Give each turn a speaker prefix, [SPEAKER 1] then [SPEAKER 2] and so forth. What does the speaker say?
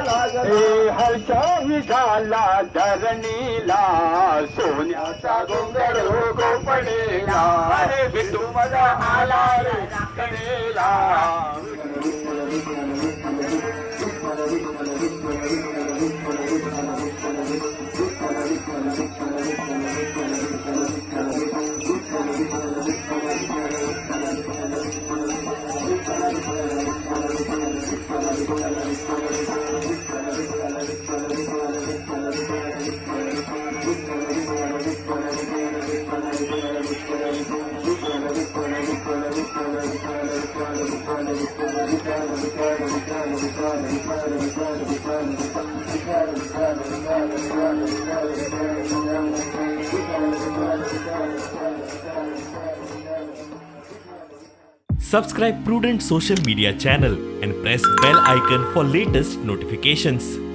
[SPEAKER 1] लागला. हर्षही झाला धरणीला, सोन्याचा गोंधळ हो गोपणीला. अरे विठू माझा आला रे राखणीला.
[SPEAKER 2] Subscribe Prudent Social Media channel and press bell icon for latest notifications.